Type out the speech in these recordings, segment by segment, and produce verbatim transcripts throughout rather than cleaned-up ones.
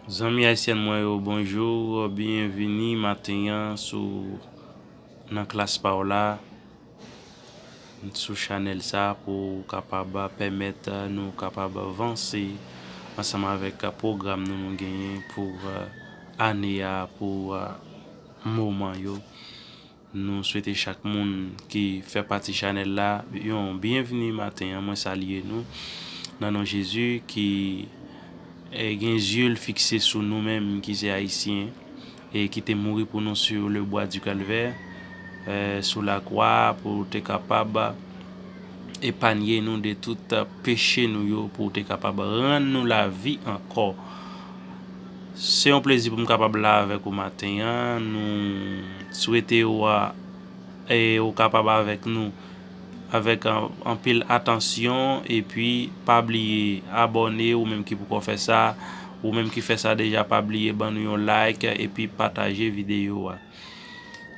Zanmi ayisyen mwen yo, bonjou, byenvini maten an sou nan klas pa w la, sou chanèl sa pou w kapab pèmèt nou kapab vanse ansanm avèk pwogram nou nou genyen pou ane a, pou moman yo. Nou swete chak moun ki fè pati chanèl la yon byenvini maten an. Mwen salye nou nan non Jezi ki eh, gen zye l fikse sou nou menm ki se ayisyen e ki te mouri pou nou sou le bwa di kalvè, eh, sou lakwa pou te kapab epanye nou de tout peche nou yo, pou te kapab rann nou lavi ankò. Se yon plezi pou m kapab la avèk ou maten an. Nou swete w a, e ou kapab avèk nou avèk an- anpil atansyon. Epi pa bliye abòne, ou menm ki poko fè sa, ou menm ki fè sa deja, pa bliye ban nou yon like epi pataje videyo a.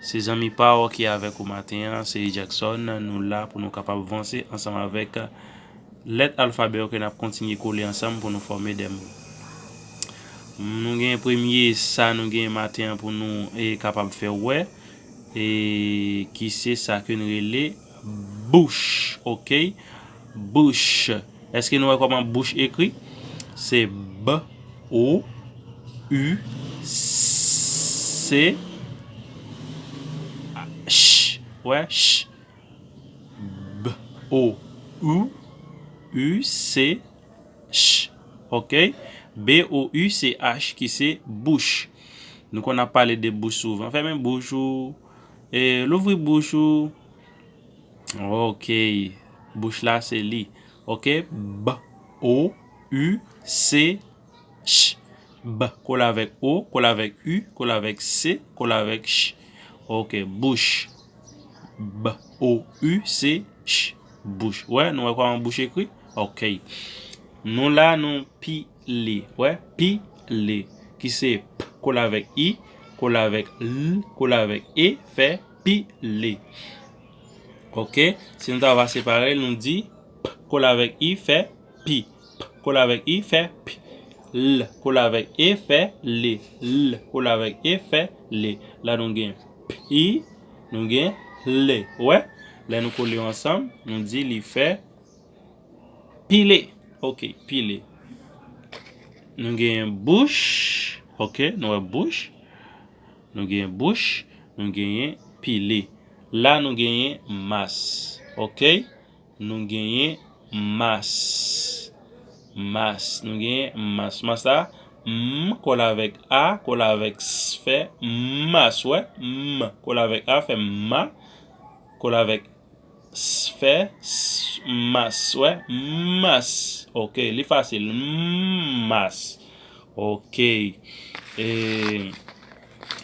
Se zanmi pa w ki avèk ou maten an, se Jackson. Nou la pou nou kapab vanse ansanm avèk lèt alfabè yo ke n ap kontinye kole ansanm pou nou fòme de mo. Nou gen premye sa nou gen maten an pou nou e kapab fè wè, e ki se sa ke n rele bouch, oke? Bouch. Èske nou wè kòman bouch ekri? Se B O U C H. Wè, ch. B O U U C H. Oke? B O U C H ki se bouch. Nou konn ap pale de bouch souvan. Fèmen bouch ou. E louvri bouch ou. Oke. Bouch la se li. Oke? B O U C Ch. B. Kole avèk O, kole avèk U, kole avèk C, kole avèk Ch. Oke, bouch. B O U C H. Bouch. Wè, nou wè kòman bouch ekri? Oke. Nou la, nou pile. Wè, pile. Ki se P kole avèk I, kole avèk L, kole avèk E, fè pile. Oke. Si nou ta va separe l, nou di P kole avèk I, fè pi. P kole avèk I, fè pi. L kole avèk E, fè li. L kole avèk E, fè li. La nou gen pi, nou gen li. Wè, lè nou kole yo ansanm, nou di li fè pile. Oke, pile. Nou gen bouch. Oke, nou wè bouch. Nou gen bouch, nou genyen pile. La nou genyen mas. Oke? Nou genyen mas. Mas. Nou genyen mas. Mas la, M kole avèk A, kole avèk S, fè mas, wè. M kole avèk A, fè ma. Kole avèk S, fè s, mas, wè. Mas. Oke, li fasil. M, mas. Oke. E,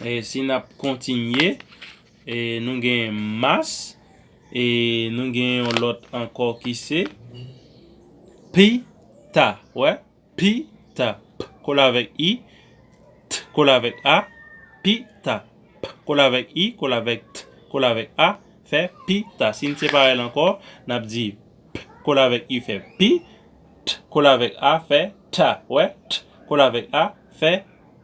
e si n ap kontinye, e nou gen mas, e nou gen yon lòt ankò ki se pita, wè, pita. P kole avèk I, t kole avèk A, pita. P kole avèk I, kole avèk t, kole avèk A, fè pita. Si n separe l ankò, n ap di P kole avèk I fè pi, t kole avèk A fè ta. Wè, t kole avèk A fè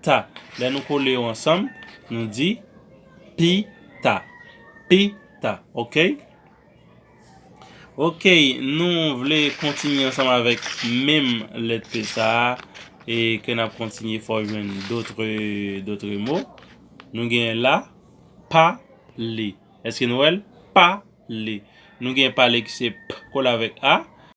ta. Lè nou kole yo ansanm, nou di pita. Pita, oke? Oke, nou vle kontinye ansanm avèk menm lèt P sa a, e ke n ap kontinye fè w jwenn dotre, dotre mo. Nou gen la, pale. Èske nou wè l? Pale. Nou gen pale ki se P kole avèk A,